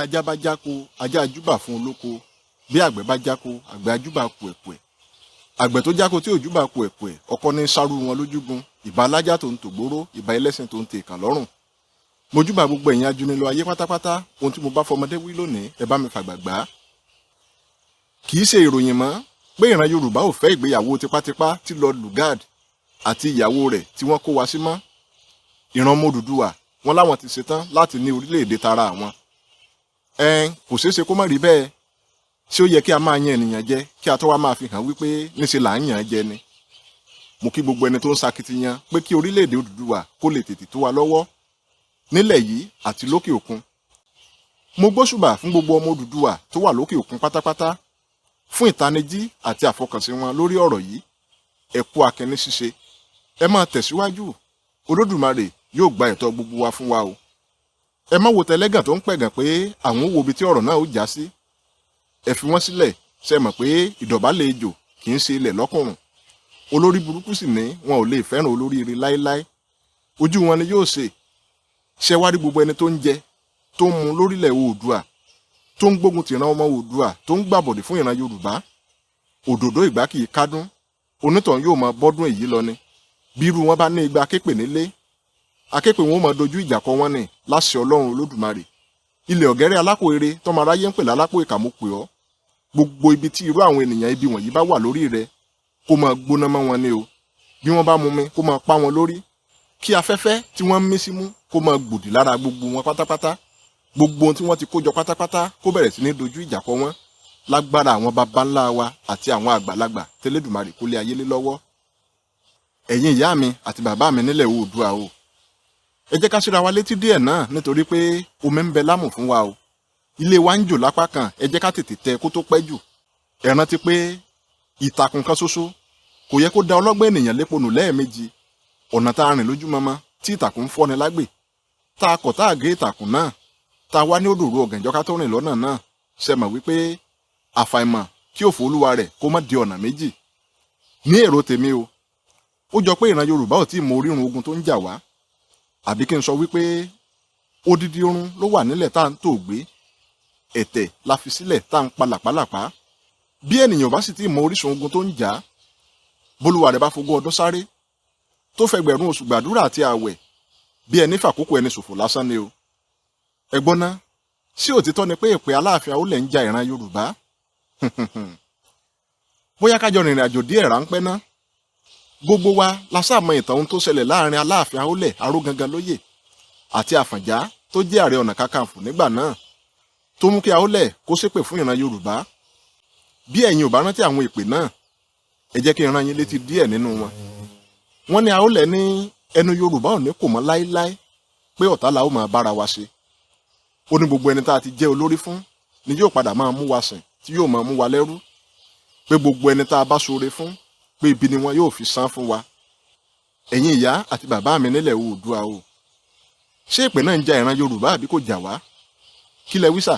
Ajá bá jáko, ajá ajúbà fún olóko. Bí àgbẹ̀ bá jáko, àgbẹ̀ ajúbà kùẹ̀kùẹ̀. Àgbẹ̀ tó jáko tí òjúbà kùẹ̀kùẹ̀, ọkọ ní sárú wọn lójúgun. Ìbà alájà tó ń tògbóró, ìbà ẹlẹ́sìn tó ń tè kàn lọ́rùn. Mojúbà gbogbo ẹ̀yin ajúnilọ ayé pátápátá. Ohun tí mo bá fọmọdé wí lónìí, ẹ bá mi fàgbà gbà á. Kì í ṣe ìròyìn mọ́ pé ìran Yorùbá ò fẹ́ ìgbéyàwó tipátipá tí Lord Lugard àti ìyàwó rẹ̀ tí wọ́n kó wa sí mọ́. Ìran ọmọ Odùduwà wọn láwọn ti ṣetán láti ní orílẹ̀-èdè tara àwọn. Ẹn kò ṣeé ṣe kó má rí bẹ́ẹ̀. Ṣé ó yẹ kí a máa yan ènìyàn jẹ kí a tó wá máa fi hàn wípé níṣe là ń yàn án jẹ ni? Mo kí gbogbo ẹni tó ń sakitiyan pé kí orílẹ̀-èdè Odùduwà kó lè tètè tó wa lọ́wọ́ nílẹ̀ yìí àti lókè òkun. Mo gbóṣùbà fún gbogbo ọmọ Odùduwà tó wà lókè òkun pátápátá fún ìtanijí àti àfọkànsìn wọn lórí ọ̀rọ̀ yìí. Ẹ kú akẹni ṣíṣe, ẹ máa tẹ̀síwájú. Olódùmarè yóò gba ẹ̀tọ́ gbogbo wa fún wa o. Ẹ má wo tẹlẹ́gàn tó ń pẹ̀gàn pé àwọn ò wo ibi tí ọ̀rọ̀ náà ó já sí. Ẹ fi wọ́n sílẹ̀. Ṣe mọ̀ pé ìdọ̀bálẹ̀ ejò kì í ṣe ilẹ̀ lọ́kùnrùn? Olórí burúkú sì ní wọn ò lè fẹ́ràn olóríire láéláé. Ojú wọn ni yóò ṣe. Ṣe wá rí gbogbo ẹni tó ń jẹ tó ń mu lórílẹ̀ Oòduà, tó ń gbógun tìran ọmọ Oòduà, tó ń gbàbọ̀dè fún ìran Yorùbá, òdòdó ìgbà kì í kádún, onítọ̀hún yóò máa bọ́dún èyí lọ ni. Bí irú wọn bá ní igba aképè nílé, aképè wọn ó máa dojú ìjà kọ wọn ní láṣẹ Ọlọ́run Olódùmarè. Ilẹ̀ ọ̀gẹ́rẹ́ alápò ire tọmọ aráyé ń pè lálápò ìkà, mo pè ọ́. Gbogbo ibi tí irú àwọn ènìyàn ibi wọ̀nyí bá wà lórí rẹ, kó máa gbóná mọ́ wọn ni o. Bí wọ́n bá mú mi, kó máa pa wọn lórí. Kí afẹ́fẹ́ tí wọ́n ń mí símú kó máa gbòdì lára gbogbo wọn pátápátá. Gbogbo ohun tí wọ́n ti kó jọ pátápátá, kó bẹ̀rẹ̀ sí ní dojú ìjà kọ wọ́n lágbára àwọn baba ńlá wa àti àwọn àgbàlagbà tẹlẹ́dùmarè kólé ayé lé lọ́wọ́. Ẹ̀yin ìyá mi àti bàbá mi nílẹ̀ Oòduà o, ẹ jẹ́ ká síra wa létí díẹ̀ náà, nítorí pé omi ń bẹ lámù fún wa o. Ilé wa ń jò lápá kan, ẹ jẹ́ ká tètè tẹ kó tó pẹ́ jù. Ẹ rántí pé ìtàkùn kan ṣoṣo kò yẹ kó da ọlọ́gbọ́n ènìyàn lépo nù lẹ́ẹ̀mejì. Ọ̀nà tá a rìn lójúmọmọ tí ìtàkùn ń fọ́ni lágbè, tá a kọ̀ tá a gé ìtàkùn náà, tá a wá ní òdòrò ọ̀gànjọ́ ká tó rìn lọ́nà náà, ṣe mọ̀ wípé àfàìmọ̀ kí òfò olúwa rẹ̀ kó má di ọ̀nà méjì? Ní èrò tèmi o, ó jọ pé ìran Yorùbá ò tí ì mọ orírun ogun tó ń jà wá, àbí kí n sọ wípé odidi oorun ló wà nílẹ̀ tá à ń tò gbé, ẹ̀tẹ̀ la fi sílẹ̀ tá à ń pa làpálàpá. Bí ènìyàn bá sì tí ì mọ orísun ogun tó ń jà á, bólúwa rẹ̀ bá fogún ọdún sáré, tó fẹgbẹ̀rún oṣù gbàdúrà àti ààwẹ̀, bí ẹni fàkókò ẹni ṣòfò lásán ni o. Ẹ gbọ́ ná, sí òtítọ́ ni pé ìpè Aláàfin Àwólẹ̀ ń ja ìran Yorùbá? Bóyá kájọ rìnrìn àjò díẹ̀ ráńpẹ́ ná. Gbogbo wa la sáà mọ ìtàn ohun tó ṣẹlẹ̀ láàrin Aláàfin Àwólẹ̀ Arógangan lóyè àti Àfọ̀njá tó jẹ́ Ààrẹ Ọ̀nà Kakanfò nígbà náà, tó mú kí Àwólẹ̀ kó ṣépè fún ìran Yorùbá. Bí ẹ̀yin ò bá rántí àwọn ìpè náà, ẹ jẹ́ kí n rán yín létí díẹ̀ nínú wọn. Wọ́n ní Àwólẹ̀ ní ẹnu Yorùbá ò ní kò mọ́ láéláé, pé ọ̀tá la ó máa bára wa ṣe. Ó ní gbogbo ẹni tá a ti jẹ́ olórí fún ni yóò padà máa mú wa sìn, tí yóò máa mú wa lẹ́rú, pé gbogbo ẹni tá a bá ṣoore fún, pé ibi ni wọn yóò fi san fún wa. Ẹ̀yin ìyá àti bàbá mi nílẹ̀ Oòduà o, ṣé èpè náà ń ja ìran Yorùbá àbí kò jà wá? Kí lẹ wí sà?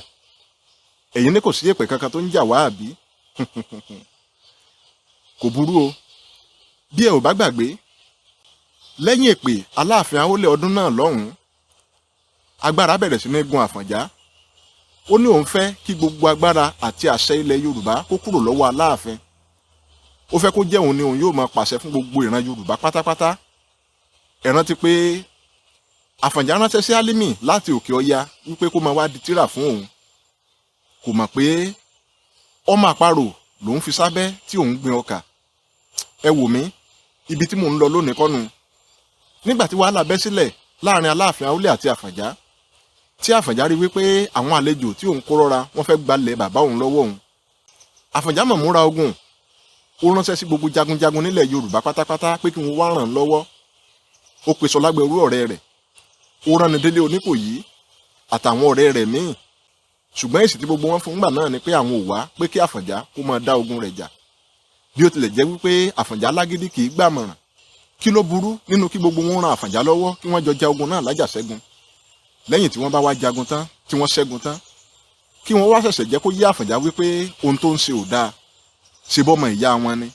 Ẹ̀yin ní kò sí èpè kankan tó ń jà wá, àbí? Kò burú o. Bí ẹ ò bá gbàgbé, lẹ́yìn èpè Aláàfin Àwólẹ̀ ọdún náà lọ́hùn-ún, agbára bẹ̀rẹ̀ sí ní gun Àfọ̀njá. Ó ní òun fẹ́ kí gbogbo agbára àti àṣẹ ilẹ̀ Yorùbá kó kúrò lọ́wọ́ Aláàfin. Ó fẹ́ kó jẹ́ òun ni òun yóò máa pàṣẹ fún gbogbo ìran Yorùbá pátápátá. Ẹ rántí pé Àfọ̀njá ránṣẹ́ sí Álímì láti òkè ọya wípé kó máa wá di tírà fún òun. Kò mọ̀ pé ọmọ àparò lòun fi sábẹ́ tí òun gbin ọkà. Ẹ wò mí, ibi tí mò ń lọ lónìí kọ́nu. Nígbà tí wàhálà bẹ́ sílẹ̀ láàrin Aláàfin Àwólẹ̀ àti Àfọ̀njá, tí Àfọ̀njá rí wípé àwọn àlejò tí òun kó rọ́ra wọ́n fẹ́ gbalẹ̀ bàbá òun lọ́wọ́ òun, Àfọ̀njá mọ̀ múra ogun. Ó ránṣẹ́ sí gbogbo jagunjagun nílẹ̀ Yorùbá pátápátá pé kí wọ́n wá ràn án lọ́wọ́. Ó pe Sọlágbẹrú ọ̀rẹ́ rẹ̀, ó rán ni Délé Oníkòyí àtàwọn ọ̀rẹ́ rẹ̀ míì. Ṣùgbọ́n èsì tí gbogbo wọn fún gbà náà ni pé àwọn ò wá, pé kí Àfọ̀njá kó máa dá ogun rẹ̀ jà. Bí ó tilẹ̀ jẹ́ wípé Àfọ̀njá lágídí, kì í gbàmọ̀ràn, kí ló burú nínú kí gbogbo wọn ran Àfọ̀njá lọ́wọ́, kí wọ́n jọ ja ogun náà lájàṣẹ́gun? Lẹ́yìn tí wọ́n bá wá jagun tán, tí wọ́n ṣẹ́gun tán, kí wọ́n wá ṣẹ̀ṣẹ̀ jẹ́ kó yé Àfọ̀njá wípé ohun tó ń ṣe ò dáa. Ṣe bọ́mọ ìyá wọn ni?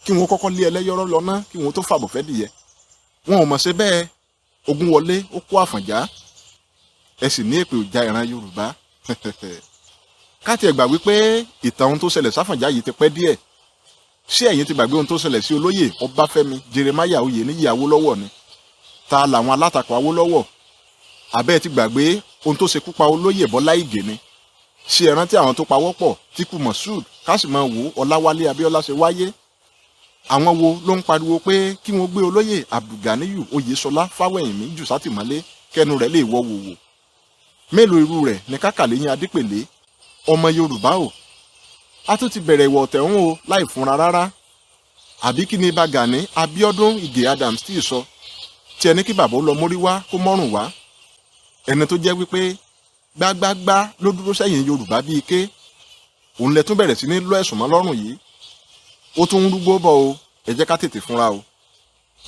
Kí wọ́n kọ́kọ́ lé ẹlẹ́yọ́rọ́ lọ ná, kí wọ́n tó fàbọ̀ fẹ́ dìyẹ. Wọn ò mọ̀ ṣe bẹ́ẹ̀. Ogun wọlé, ó kó Àfọ̀njá. Ẹ sì ní èpè ò ja ìran Yorùbá. Ká tiẹ̀ gbà wípé ìtàn ohun tó ṣẹlẹ̀ sáfọ̀njá yìí ti pẹ́ díẹ̀. Ṣé ẹ̀yin ti gbàgbé ohun tó ṣẹlẹ̀ sí olóyè Ọbáfẹ́mi Jeremiah Oyèníyì Awólọ́wọ̀ ni? Ta làwọn alátakò Awólọ́wọ̀? Àbẹ́ ẹ ti gbàgbé ohun tó ṣekú pa olóyè Bọ́lá Ìgè ni? Ṣé ẹ rántí àwọn tó pawọ́pọ̀ tí kú Moshood Káṣímọ̀wò Ọláwálé Abíọ́lá ṣe wáyé? Àwọn wo ló ń pariwo pé kí wọ́n gbé olóyè Abdulganiyu Oyèsọlá Fáwẹ̀hìnmí jù sátìmọ́lé kẹnu rẹ̀ lè wọ wòwò? Mélòó irú rẹ̀ ní kákàlẹ́yìn Adípèlé? Ọmọ Yorùbá o, a tún ti bẹ̀rẹ̀ ìwọ̀ ọ̀tẹ̀ ń o láì fúnra rárá. Àbí kí ni Ìbà Gani Abíọ́dún Ìgè Adams tí ì sọ tí ẹni kí bàbá ó lọ mórí wá kó mọ́rùn wá? Ẹni tó jẹ́ wípé gbágbágbá ló dúró sẹ́yìn Yorùbá bíi ké, òun lẹ tún bẹ̀rẹ̀ sí ní lọ ẹ̀sùn mọ́ lọ́rùn yìí. Ó tún ń rúgbó bọ̀ o, ẹ jẹ́ ká tètè fúnra o.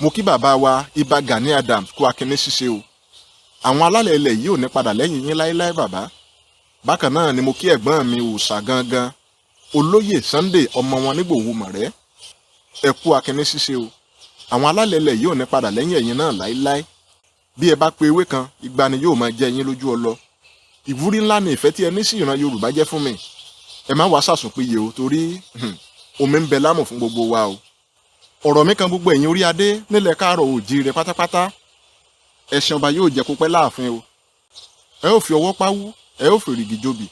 Mo kí bàbá wa Ìbà Gani Adams kú akíní ṣíṣe o. Àwọn alálẹ̀ ilẹ̀ yìí ò ní padà lẹ́yìn yín láéláé bàbá. Bákan náà ni mo kí ẹ̀gbọ́n mi òòṣà gangan, olóyè Sunday ọmọ wọn nígbòho mọ̀rẹ́. Ẹ kú akíní ṣíṣe o. Àwọn alálẹ̀ ilẹ̀ yìí ò ní padà lẹ́yìn ẹ̀yin náà láéláé. Bí ẹ bá pe ewé kan, igba ni yóò máa jẹ yín lójú ọlọ. Ìwúrí ńlá ni ìfẹ́ tí ẹ ní sí ìran Yorùbá jẹ́ fún mi. Ẹ má wàá sàsùnpìyè o, torí omi ń bẹ lámù fún gbogbo wa o. Ọ̀rọ̀ mi kan gbogbo ẹ̀yin orí adé nílẹ̀ káàrọ̀ òjíire pátápátá. Ẹṣin ọba yóò jẹ́ kó pẹ́ láàfin o. Ẹ ó fi ọwọ́ páwú, ẹ ó fèrègì jobì,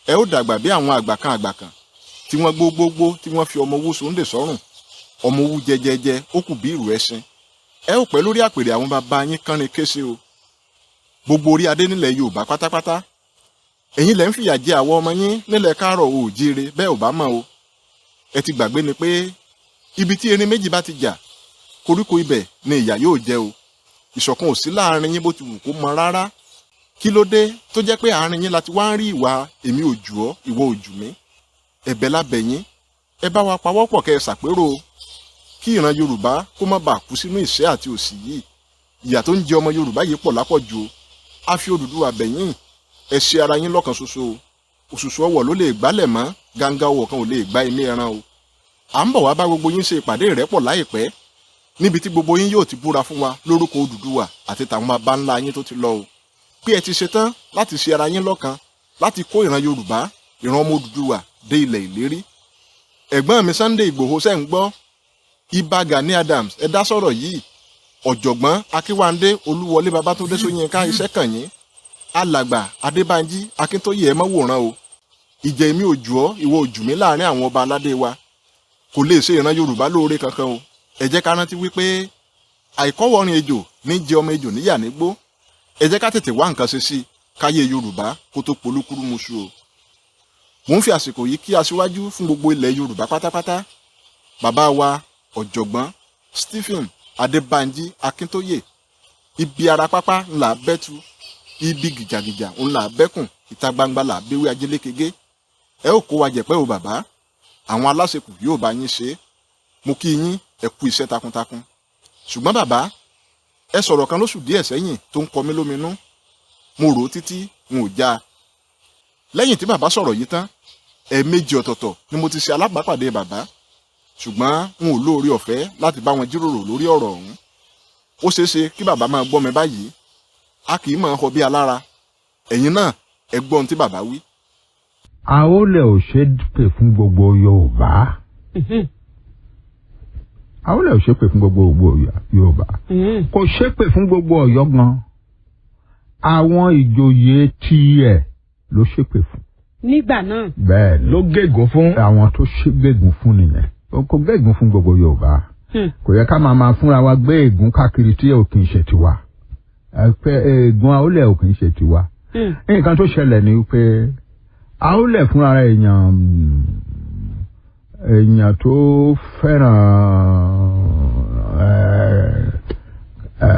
ẹ ó dàgbà bí àwọn àgbà kan àgbà kan tí wọ́n gbógbógbó tí wọ́n fi ọmọ owó sóńdè sọ́rùn. Ọmọ owó jẹjẹjẹ ó kù bí ìrù ẹṣin. Ẹ ó pẹ́ lórí àpèrè àwọn bàbá yín kánrin kése o. Gbogbo orí adé nílẹ̀ Yorùbá pátápátá, ẹ̀yin lẹ́ ń fìyà jẹ àwọn ọmọ yín nílẹ̀ káàrọ̀ òjíire bẹ́ẹ̀ ò bá mọ̀ o. Ẹ ti gbàgbé ni pé ibi tí erin méjì bá ti jà, koríko ibẹ̀ ni ìyà yóò jẹ o. Ìṣọ̀kan ò sí láàrin yín bó ti wù kó mọ rárá. Kí ló dé tó jẹ́ pé àárín yín la ti wá ń rí ìwà èmi ò jù ọ́, ìwọ ò jù mí? Ẹ̀bẹ̀ la bẹ̀ yín, ẹ bá wa pawọ́pọ̀ kẹ́ ẹ ṣàpérò o, kí ìran Yorùbá kó má bàa kú sínú ìṣẹ́ àti òṣì yìí. Ìyà tó ń jẹ ọmọ Yorùbá yìí pọ̀ lápọ̀jù o. A fi Odùduwà bẹ̀ yín, ẹ ṣe ara yín lọ́kan ṣoṣo o. Òṣùṣù ọwọ̀ ló lè gbálẹ̀ mọ́, gángan ọwọ̀ kan ò lè gbá imí ẹran o. À ń bọ̀ wá bá gbogbo yín ṣe ìpàdé ìrẹ́pọ̀ láìpẹ́, níbi tí gbogbo yín yóò ti búra fún wa lórúkọ Odùduwà àti tàwọn baba ńlá yín tó ti lọ o, pé ẹ ti ṣetán láti ṣe ara yín lọ́kan láti kó ìran Yorùbá, ìran ọmọ Odùduwà dé ilẹ̀ ìlérí. Ẹ̀gbọ́n mi Sunday Ìgbòho, ṣẹ́ ń gbọ́? Ìbà Gani Adams, ẹ dá sọ̀rọ̀ yìí. Ọ̀jọ̀gbọ́n Akínwándé Olúwọlé Babátúndé Ṣóyínká, iṣẹ́ kàn yín. Alàgbà Adébánjí Akíntóyè, ẹ mọ́ wòran o. Ìjẹ́ èmi ò jù ọ́, ìwọ ò jù mí láàrin àwọn ọba aládé wa kò lè ṣe ìran Yorùbá lóore kankan o. Ẹ jẹ́ ká rántí wípé àìkọ́wọ́rin ejò ní jẹ ọmọ ejò níyà nígbó. Ẹ jẹ́ ká tètè wá nǹkan ṣe sí i káyé Yorùbá kó tó polúkúrúmuṣu o. Mò ń fi àsìkò yìí kí aṣíwájú fún gbogbo ilẹ̀ Yorùbá pátápátá, bàbá wa ọ̀jọ̀gbọ́n Stephen Adébánjí Akíntóyè. Ibi ara pápá ńlá bẹ́tu, ibi gìjàgìjà ńlá bẹ́kùn, ìta gbangba là béwé ajélékege. Ẹ ó kó wa jẹ̀pẹ́ o bàbá, àwọn aláṣekù yóò bá yín ṣe é. Mo kí yín, ẹ kú iṣẹ́ takuntakun. Ṣùgbọ́n bàbá, ẹ sọ̀rọ̀ kan lóṣù díẹ̀ sẹ́yìn tó ń kọ mí lóminú. Mo rò ó títí, n ò já a. Lẹ́yìn tí bàbá sọ̀rọ̀ yìí tán, ẹ̀ẹ̀mejì ọ̀tọ̀ọ̀tọ̀ ni mo ti ṣe alábàápàdé bàbá, ṣùgbọ́n n ò lóore ọ̀fẹ́ láti bá wọn jíròrò lórí ọ̀rọ̀ ọ̀hún. Ó ṣeé ṣe kí bàbá máa gbọ́ mi báyìí. A kì í máa họ bí alára. Ẹ̀yin náà ẹ gbọ́ ohun tí bàbá wí. Àólẹ̀ ò ṣe é pè fún gbogbo Yorùbá. Àólẹ̀ ò ṣe é pè fún gbogbo Yorùbá. Kò ṣe é pè fún gbogbo Ọ̀yọ́ gan. Àwọn ìjòyè tiẹ̀ ló ṣépè fún. Nígbà náà. Bẹ́ẹ̀ ni. Ló gégùn fún. Àwọn tó ṣe gégùn fún nìyẹn. Kò gégùn fún gbogbo Yorùbá. Kò yẹ ká máa fúnra wa gbé ègún káàkiri tí ò kì í ṣe tiwa. Ẹ pé ègún Àólẹ̀ ò kì í ṣe tiwa. Nǹkan tó ṣẹlẹ̀ ni pé Àólẹ̀ fúnra rẹ̀ èèyàn tó fẹ́ràn ẹ ẹ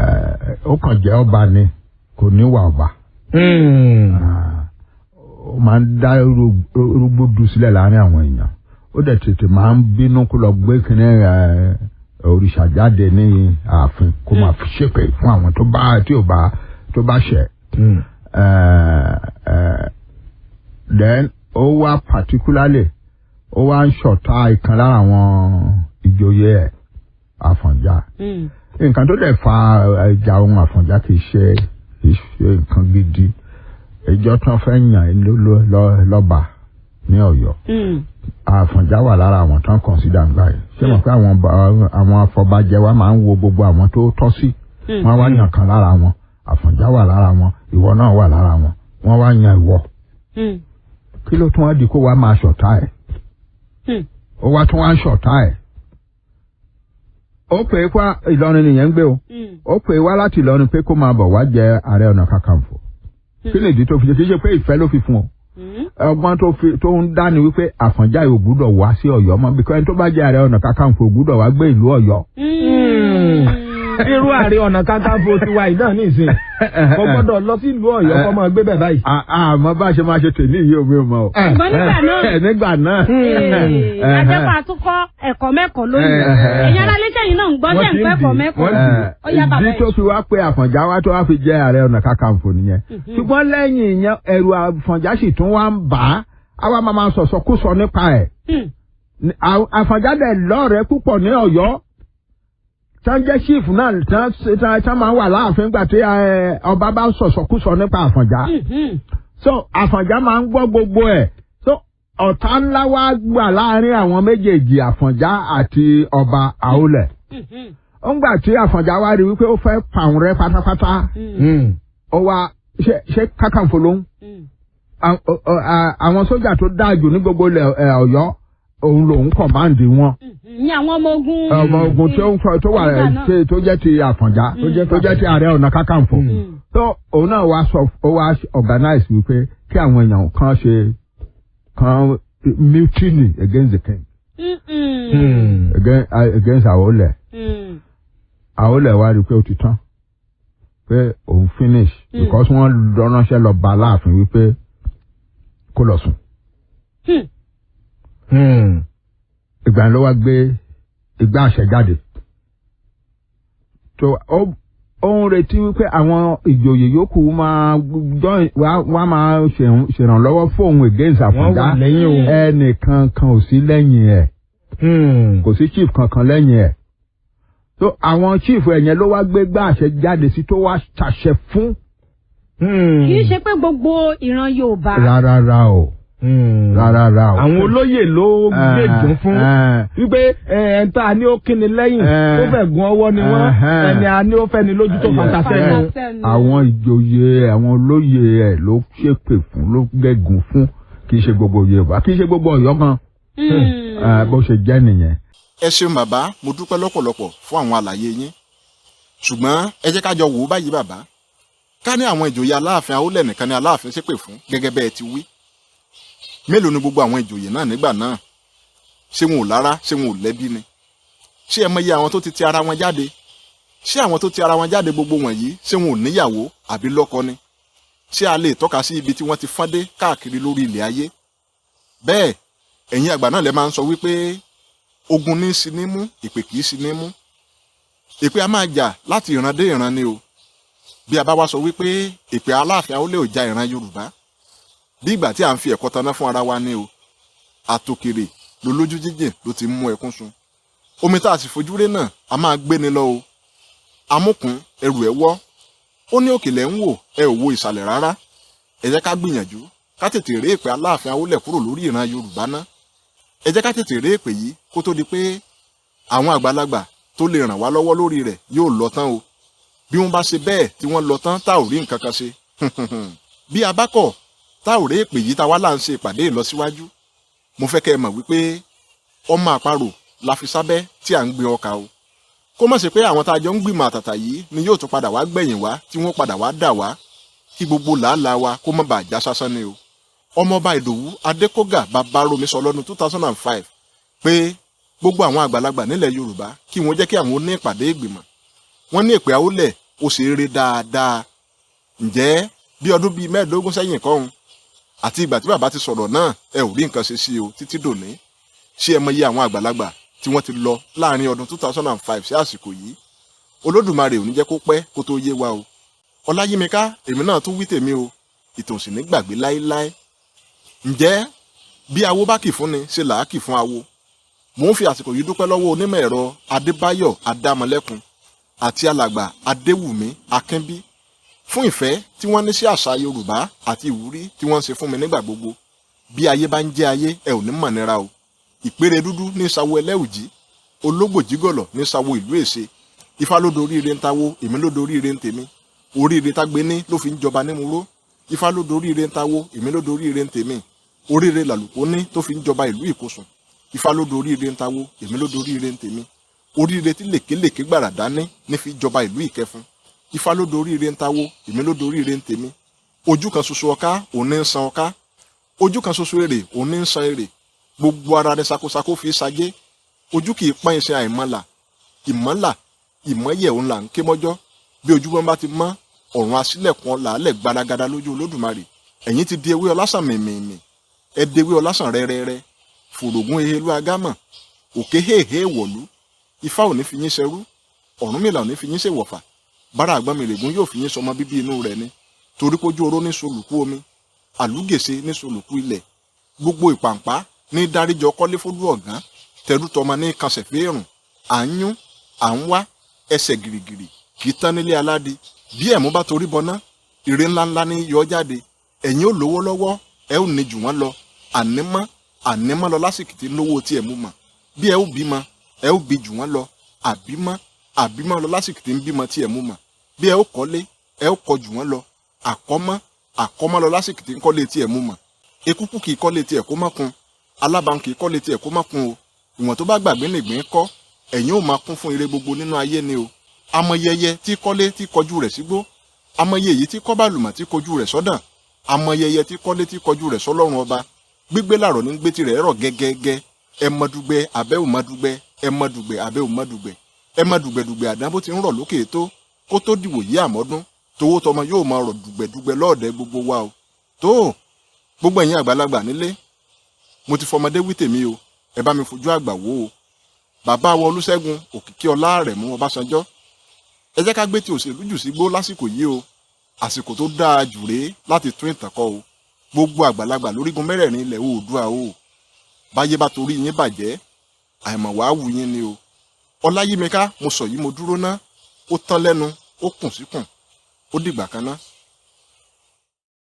ó kàn jẹ́ ọba ni, kò níwà ọba. Ó máa ń dá rúgbòdù sílẹ̀ láàrin àwọn èèyàn. Ó dẹ̀ tètè máa ń bínú kó lọ gbé kínní òrìṣà jáde ní ààfin kó máa fi ṣépè fún àwọn tó bá tí ò bá tó bá ṣẹ̀. Then ó wá particularly ó wá ń ṣọ̀tá ìkan lára àwọn ìjòyè ẹ̀, Àfọ̀njá. Nǹkan tó dẹ̀ fa ìjà ohun Àfọ̀njá kì í ṣe nǹkan gidi. Ìjà Ìjọ tán fẹ́ yàn ẹ́ lọ́ba ní Ọ̀yọ́, Àfọ̀njá wà lára àwọn tán consider ń gbà yìí. Ṣé mọ̀ pé àwọn afọbajẹ wa máa ń wo gbogbo àwọn tó tọ́ sí, wọ́n wá yàn kan lára wọn. Àfọ̀njá wà lára wọn, ìwọ náà wà lára wọn, wọ́n wá yan ìwọ. Kí ló tún wá di kó wá máa ṣọ̀tá ẹ̀? Ó wá tún wá ń ṣọ̀tá ẹ̀. Ó pè é wá, Ìlọrin nìyẹn ń gbé o. Ó pè é wá láti Ìlọrin pé kó máa bọ̀ wá jẹ Ààrẹ Ọ̀nà Kakanfò. Kí nìdí tó fi ṣe? Kì í ṣe pé ìfẹ́ ló fi fún ọ. Ọgbọ́n tó fi tó ń dá ni wípé Àfọ̀njá yóò gbúdọ̀ wá sí Ọ̀yọ́ mọ́ bí ẹni tó bá jẹ́ Ààrẹ Ọ̀nà Kakanfò gbúdọ̀ wá gbé ìlú Ọ̀yọ́. Irú Ààrẹ Ọ̀nà Kakanfò tiwa yìí náà nísìn kò gbọ́dọ̀ lọ sí ìlú Ọ̀yọ́ kó máa gbé bẹ̀ báyìí. Àmọ́ bá a ṣe máa ṣe tèmi yìí, omi ò mọ̀ o. Ṣùgbọ́n nígbà náà, Nígbà náà. Ajẹ́pọ̀ àtúkọ́ ẹ̀kọ́ mẹ́kọ̀ọ́ lónìí. Ẹ̀yin ará létí, ẹ̀yin náà ń gbọ́, ṣẹ̀ ń kọ́ ẹ̀kọ́ mẹ́kọ̀ọ́. Ó yá, bàbá. Ìdí tó fi wá pé Àfọ̀njá wá tó wá fi jẹ́ Ààrẹ Ọ̀nà Kakanfò nìyẹn. Ṣùgbọ́n lẹ́yìn ìyẹn, ẹ̀rù Àfọ̀njá sì tún wá ń bà á, àwa máa máa sọ̀sọ̀kúsọ nípa ẹ̀. Àfọ̀njá dẹ̀ lọ́rẹ̀ẹ́ púpọ̀ ní Ọ̀yọ́ tán jẹ́ chief náà, tán tán máa ń wà láàfin gbà tí ọba bá ń sọ̀sọ̀kúsọ nípa Àfọ̀njá. So Àfọ̀njá máa ń gbọ́ gbogbo ẹ̀. So ọ̀tá ńlá wá gbà láàrin àwọn méjèèjì, Àfọ̀njá àti ọba Àólẹ̀. Ó ń gbà tí Àfọ̀njá wá rí wípé ó fẹ́ pàwọn rẹ́ pátápátá, ó wá ṣe Kákànfò ló ń àwọn sójà tó dáa jù ní gbogbo ilẹ̀ Ọ̀yọ́, òun lòun command wọn. Ní àwọn ọmọ ogun. Ọmọ ogun tó ń fọ tó wà Nígbà náà. tó jẹ́ ti Àfọ̀njá, tó jẹ́ ti Ààrẹ Ọ̀nà Kakanfò. Tó òun náà wá sọ, ó wá organize wípé kí àwọn èèyàn kan ṣe kan mutiny against the king, against Àwọlẹ̀. Àwọlẹ̀ wá rí i pé ó ti tán, pé òun finish, because wọ́n ránṣẹ́ lọ bá Aláàfin wípé kó lọ sùn. Ìgbà yẹn ló wá gbé ìgbà àṣẹ jáde tó ó ń retí wípé àwọn ìjòyè yòókù máa join wá máa ṣèrànlọ́wọ́ fóun against Wọ́n Àfọ̀njá. wà lẹ́yìn òun. Ẹnìkan kan ò sí lẹ́yìn ẹ̀, kò sí chief kankan lẹ́yìn ẹ̀. So àwọn chief ẹ̀yẹn ló wá gbé gbá àṣẹ jáde sí tó wá ṣàṣẹ fún. Kì í ṣe pé gbogbo ìran Yorùbá. Rárá o, rárá o. Àwọn olóyè ló gbègùn fún wípé ẹ ń tá a ní ó kíni lẹ́yìn ó fẹ́ gun ọwọ́ ni wọ́n, ẹni a ní ó fẹ́ ni lójú tó fata sẹ́nu. Sẹ́nu. Àwọn ìjòyè, àwọn olóyè ẹ̀ ló ṣépè fún, ló gégùn fún, kì í ṣe gbogbo Yorùbá, kì í ṣe gbogbo Ọ̀yọ́ gan. Bó ṣe jẹ́ nìyẹn. Ẹ ṣeun bàbá, mo dúpẹ́ lọ́pọ̀lọpọ̀ fún àwọn àlàyé yín. Ṣùgbọ́n ẹ jẹ́ ká jọ wò ó báyìí, bàbá. Ká ní àwọn ìjòyè Aláàfin Àólẹ̀ nìkan ni Aláàfin ṣépè fún gẹ́gẹ́ bẹ́ẹ̀ ti wí, mélòó ni gbogbo àwọn ìjòyè náà nígbà náà? Ṣé wọn ò lára? Ṣé wọn ò lẹ́bí ni? Ṣé ẹ mọyì àwọn tó ti ti ara wọn jáde? Ṣé àwọn tó ti ara wọn jáde gbogbo wọ̀nyí, ṣé wọn ò níyàwó àbí lọ́kọ ni? Ṣé a lè tọ́ka sí ibi tí wọ́n ti fọ́n dé káàkiri lórí ilẹ̀ ayé? Bẹ́ẹ̀ ẹ̀yin àgbà náà lẹ máa ń sọ wípé ogun ní í sí ní mú, ìpè kì í sí ní mú. Èpè a máa jà láti ìran dé ìran ni o. Bí a bá wá sọ wípé èpè Aláàfin Àólẹ̀ ò ja ìran Yorùbá, bí ìgbà tí à ń fi ẹ̀kọ́ taná fún ara wa ni o. Àtòkèrè ló lójú jíjìn ló ti mú ẹkún sun. Omi tá a sì fojú ré náà a máa gbé ni lọ o. Amúkùn ẹrù ẹ wọ́, ó ní òkèlè ń wò, ẹ ò wo ìsàlẹ̀ rárá. Ẹ jẹ́ ká gbìyànjú ká tètè ré èpè Aláàfin Àólẹ̀ kúrò lórí ìran Yorùbá ná. Ẹ jẹ́ ká tètè ré èpè yìí kó tó di pé àwọn àgbàlagbà tó lè ràn wá lọ́wọ́ lórí rẹ̀ yóò lọ tán o. Bí wọ́n bá ṣe bẹ́ẹ̀ tí wọ́n lọ tán, tá ò rí nǹkan kan ṣe, bí a bá kọ̀ tá ò rí èpè yìí, tá wá là ń ṣe ìpàdé ìlọsíwájú, mo fẹ́ kẹ́ ẹ mọ̀ wípé ọmọ àparò la fi sábẹ́ tí à ń gbin ọkà o. Kó má ṣe pé àwọn tá a jọ ń gbìmọ̀ àtàtà yìí ni yóò tún padà wá gbẹ̀yìn wá, tí wọ́n padà wá dà wá, kí gbogbo làálàá wa kó má bàa já sásán ni o. Ọmọọba Ìdòwú Adékọ́gà bàbá Romi sọ lọ́dún 2005 pé gbogbo àwọn àgbàlagbà nílẹ̀ Yorùbá, kí wọ́n jẹ́ kí àwọn ní ìpàdé ìgbìmọ̀. Wọ́n ní èpè Àwólẹ̀ ó ṣe eré dáadáa. Ǹjẹ́ bí ọdún bíi 15 sẹ́yìn kọ́hún àti ìgbà tí bàbá ti sọ̀rọ̀ náà, ẹ ò rí nǹkan ṣe sí o títí dòní. Ṣé ẹ mọyì àwọn àgbàlagbà tí wọ́n ti lọ láàrin ọdún 2005 sí àsìkò yìí? Olódùmarè ò ní jẹ́ kó pẹ́ kó tó yé wa o. Ọláyímíká, èmi náà tún wí tèmi o, ìtàn ò sì ní gbàgbé láéláé. Ǹjẹ́ bí awo bá kì fún ni, ṣe là á kì fún awo. Mò ń fi àsìkò yìí dúpẹ́ lọ́wọ́ onímọ̀ ẹ̀rọ Adébáyọ̀ Adámọlẹ́kun àti alàgbà Adéwùmí Akínbí. Fún ìfẹ́ tí wọ́n ní sí àṣà Yorùbá àti ìwúrí tí wọ́n ń ṣe fún mi nígbà gbogbo. Bí ayé bá ń jẹ́ ayé, ẹ ò ní mọ̀ nira o. Ìpèrè dúdú ní sawo ẹlẹ́wùjí, ológbòjígọ̀lọ̀ ní sawo ìlú Èṣe. Ifá ló dorí ire ń tawó, èmi ló dorí ire ń tèmi. Oríire tágbé ní ló fi ń jọba ní Muró. Ifá ló dorí ire ń tawó, èmi ló dorí ire ń tèmi. Oríire làlùkò ní tó fi ń jọba ìlú Ìkosùn. Ifá ló dorí ire ń tawó, èmi ló dorí ire ń tèmi. Oríire tí lèkélèké gbàrà dání ní fi jọba ìlú Ìkẹfun. Ifá ló dorí ire ń tawó, èmi ló dorí ire ń tèmi. Ojú kan ṣoṣo ọká òun ní ń san ọká, ojú kan ṣoṣo èrè òun ní ń san èrè. Gbogbo ara rẹ sakosako fi sajé. Ojú kì í pọ́n iṣẹ́ àìmọ́là, ìmọ́là ìmọ́yẹ̀ òun là ń ké mọ́jọ́. Bí ojúmọ́ bá ti mọ́, ọ̀run asílẹ̀kùn làálẹ̀ gbaragada lójú Olódùmarè. Ẹ̀yin ti di ewé ọlásàn mìmìmì, ẹ di ewé ọlásàn rẹ́rẹ́rẹ́. Fòrògùn ehelu agámọ̀, òkè héhé wọ̀lú. Ifá ò ní fi yín ṣẹrú, Ọ̀rúnmìlà ò ní fi yín ṣèwọ̀fà. Bára àgbọnmìrègún yóò fi yín sọmọ bíbí inú rẹ̀ ni, torí pójú oró ní solùkú omi, àlúgèsè ní solùkú ilẹ̀. Gbogbo ìpàǹpá ní dáríjọ kọ́lé fólú ọ̀gán, tẹrú tọmọ ní kansẹ̀ fẹ́ẹ̀rùn. À ń yún, à ń wá ẹsẹ̀ gìrìgìrì kì í tán nílé aládi. Bí ẹ̀mú bá torí bọná, ire ńláńlá ní yọ jáde. Ẹ̀yin ò lówó lọ́wọ́, ẹ ò ní jù wọ́n lọ. Ànímọ́ ànímọ́ lọ lásìkò tí lówó tí ẹ̀ mú mọ̀. Bí ẹ ò bímọ, ẹ ò bí jù wọ́n lọ. Àbímọ́ àbímọ́ lọ lásìkò tí ń bímọ tí ẹ̀ mú mọ̀. Bí ẹ ò kọ́lé, ẹ ò kọ́ jù wọ́n lọ. Àkọ́mọ́ àkọ́mọ́ lọ lásìkò tí ń kọ́lé tí ẹ̀ mú mọ̀. Ekúkú kì í kọ́lé tí ẹ̀ kó má kun, alábàáhùn kì í kọ́lé tí ẹ̀ kó má kun o. Ìwọ̀n tó bá gbàgbé nìgbín kọ́. Ẹ̀yin ò máa kún fún ire gbogbo nínú ayé ni o. Amọ̀yẹyẹ tí kọ́lé tí kọjú rẹ̀ sígbó, amọ̀yẹ èyí tí kọ́ bàlùmọ̀ tí kọjú rẹ̀ sọ́dàn, amọ̀yẹyẹ tí kọ́lé tí kọjú rẹ̀ sọ́lọ́run ọba. Gbígbé làrọ̀ ní gbé tirẹ̀ rọ̀ gẹ́gẹ́gẹ́. Ẹ mọdùgbẹ́ abẹ́ ò mọdùgbẹ́, ẹ mọdùgbẹ́ abẹ́ ò mọdùgbẹ́, ẹ mọdùgbẹ́dùgbẹ́ àdán bó ti ń rọ̀ lókè tó kó tó dìwò yí àmọ́dún. Towó tọmọ yóò máa rọ̀ dùgbẹ́dùgbẹ́ lọ́ọ̀dẹ gbogbo wa o. Tó gbogbo ẹ̀yin àgbàlagbà nílé, mo ti fọmọdé wí tèmi o, ẹ bá mi fojú àgbà wò ó. Bàbá wa Olúṣẹ́gun Òkìkí Ọlá Àrẹ̀mú Ọbásanjọ́, ẹ jẹ́ ká gbé ti òṣèlú jù sígbó lásìkò yìí o. Àsìkò tó dáa jù rèé láti tún ìtàn kọ o. Gbogbo àgbàlagbà lórígun mẹ́rẹ̀ẹ̀rin ilẹ̀ Oòduà o, báyé bá torí yín bàjẹ́, àìmọ̀ wàá wù yín ni o. Ọláyímíká, mo sọ yìí, mo dúró ná. Ó tán lẹ́nu, ó kùn síkùn, ó dìgbà kan ná.